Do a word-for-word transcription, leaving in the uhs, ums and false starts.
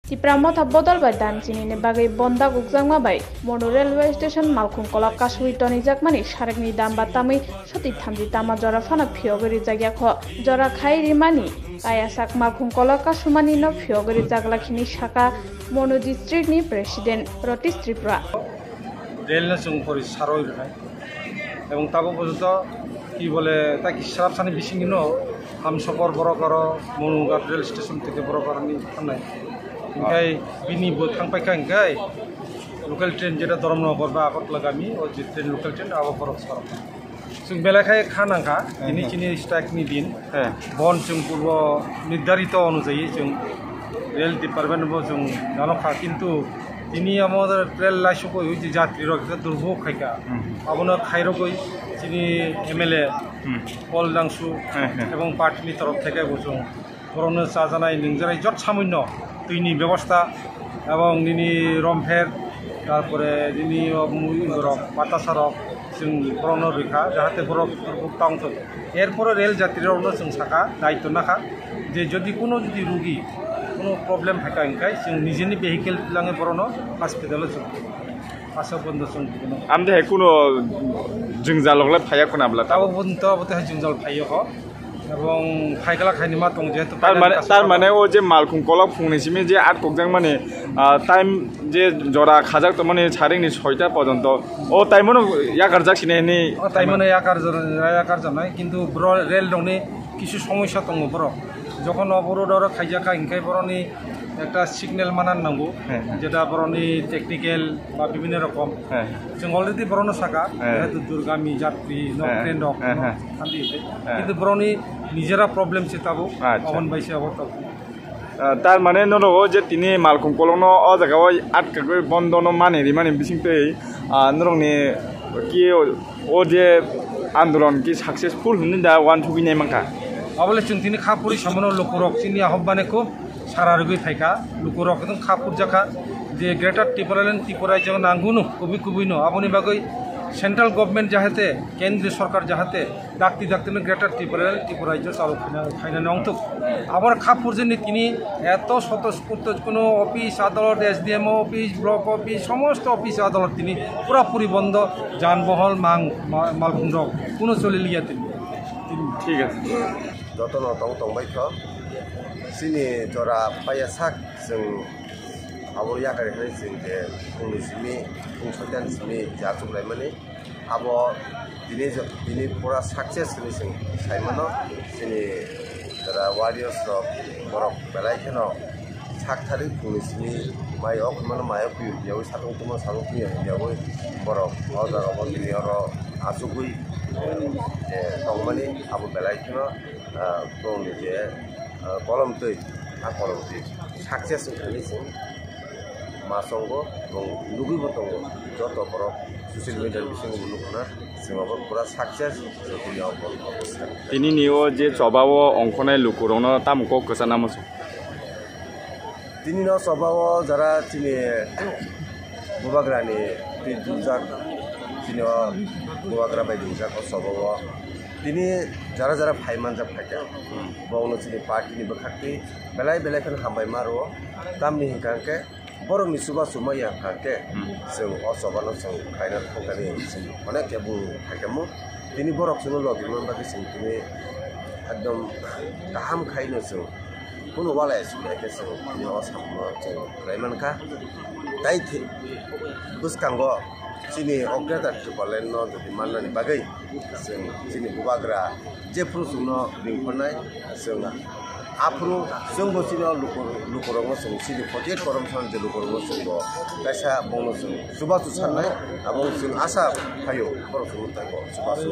Tipra Motha bodol bai dan chinini bagwi bonda gukjakma bai Monu railway station malkhung kolok kasui tonijakmani sarekni damba tamwi soti thamji tama jora phano phiyogwi rijak yakho. Jora khai rimani kayasak malkhung kolok kasumani no phiyogwi rijak lakhini saka Monu district ni president Rotish Tripura. Rail no chwng pori saroi rwnai. Ebong tabuk porjonto ki bole ta ki srap sani bisingino Hamsokor borok aro Monughat rail station theke borok aroni thangnai. Hinkhe bini bo thangpaikha hinkhe local train jeta Dharmanagar ba Agartala gami o je train local train abo borok sarok. Chwng belai khai kha nangkha tini chini strike ni din. Bon chwng purbo nirdharito onujayi chwng rail department bo chwng janokha, kintu tini amo rail laisugwi je jatri rok khe durbhog khaikha. Abono khairogwi chini M L A Paul Dangsu ebong party ni torof theke bo chwng borokno chajanai ningjanai jot samuino twini bebosta ebong nini rompher, tarpore nini o mui borok batasarok chwng borokno rwkha, jahate borok tongthok. Erpore rail jatrirokno chwng saka daitto nakha je jodi kuno jodi rugi kuno problem phaikha hinkhe chwng nijeni vehicle langwi borokno hospital o chwng asa bondo chwng. Amde hai kuno jwngjal rok le phaiya kuna bla tabo. Abo bondo abo te hai jwngjal phaiya kho. Ebong phaikala khaini ma tong jehetu tar mane tar mane o je malkhung kolok phungni simi je at kokjak mani time je jora khajak to mani saringni soita pojonto o time no yakar jak sini hini. O time no yakar jaknai kintu bro rail rokni kisu somosya tongo bro, jokhon o boro doro khaijak kha hinkhe boroni ekta signal manan nango jeta boroni technical ba bibhinno rokom. Chwng already borokno saka jehetu durgami jatri no train rok no thanti hinwi, kintu borokni nijera problem se tabuk. Aboni bai se abo tabuk. Tar mane norok o je tini malkhung kolokno o jaga o atkagwi bondo no mani rimani bising twi norokni ki o je andolon ki successful hinwi da uansugwi nai mankha. Abole chwng tini kha puri samano lukurok chini ahobbane khub sara rwgwi phaikha, lukurok wng kha phurjakha je Greater Tipraland Tripura rajyo nangunu kubui kubui no, aboni bagwi central government jahate, kendriya sorkar jahate dakti dakti no Greater Tipraland Tripura rajyo chalo khaina, khaina nongthok. Aboni kha phurjani tini eto soto sputo kuno office adalot, S D M office, block office, somosto office adalot tini pura puri bondo, janbohol mang, ma-, malkhung rok kuno choli liya tini. Tini. Thik ase. Jotono tong tong bai kho. Chini jora paiya sak chwng abo yakari hinwi chwng je phungni simi, phung soitan simi je achuk laimani, abo tini, tini pura success hinwi chwng sai mano. Chini jora warriors rok borok belai kheno sak thari phungni simi mai o khumano mai o kuyu yaui satung tumo satung kuyu yaui borok o jaga o tini oro achugwi je tongmani abo belai kheno. Bongni je kolom twi, a kolom twi success wngkha hinwi chwng ma chongo, bong nugwibo tongo. Joto borok social media ni bisingo bo nukha na, chwng abo pura success, chwng tini o kolom. Tini ni o je choba o ongkhornai lukurokno tamo kok kwchana muchung? Tini no choba o jara chini bubagrani twi dujak, chini o bubagra bai dujak o choba o. Tini jara jara phai manjak phaikha, bongno chini party ni bwkhak twi belai belai kheno hambai ma rwo. Tamni hinkha hinkhe borokni chubachu ma ya hinkha hinkhe chwng o choba no chwng khaina thangkani chwng onek khe bung phaikha mu. Tini borok chwngno logi man bagwi chwng tini ekdom kaham khaino chwng. Kunu walai aswk bai khe chwng tini o samungo chwng khlai mankha. Tai bwskango chini o Greater Tipraland no jodi mannani bagwi chwng chini bubagra jephru chwngno ringkhornai, chwng aphuru chwngbo chini o lukurokno chwng chini forty eight corruption je lukurokno chwngbo kaisa bongno chwng chubachu sannai, abo chwng asa phaio borok chwngno taibo chubachu.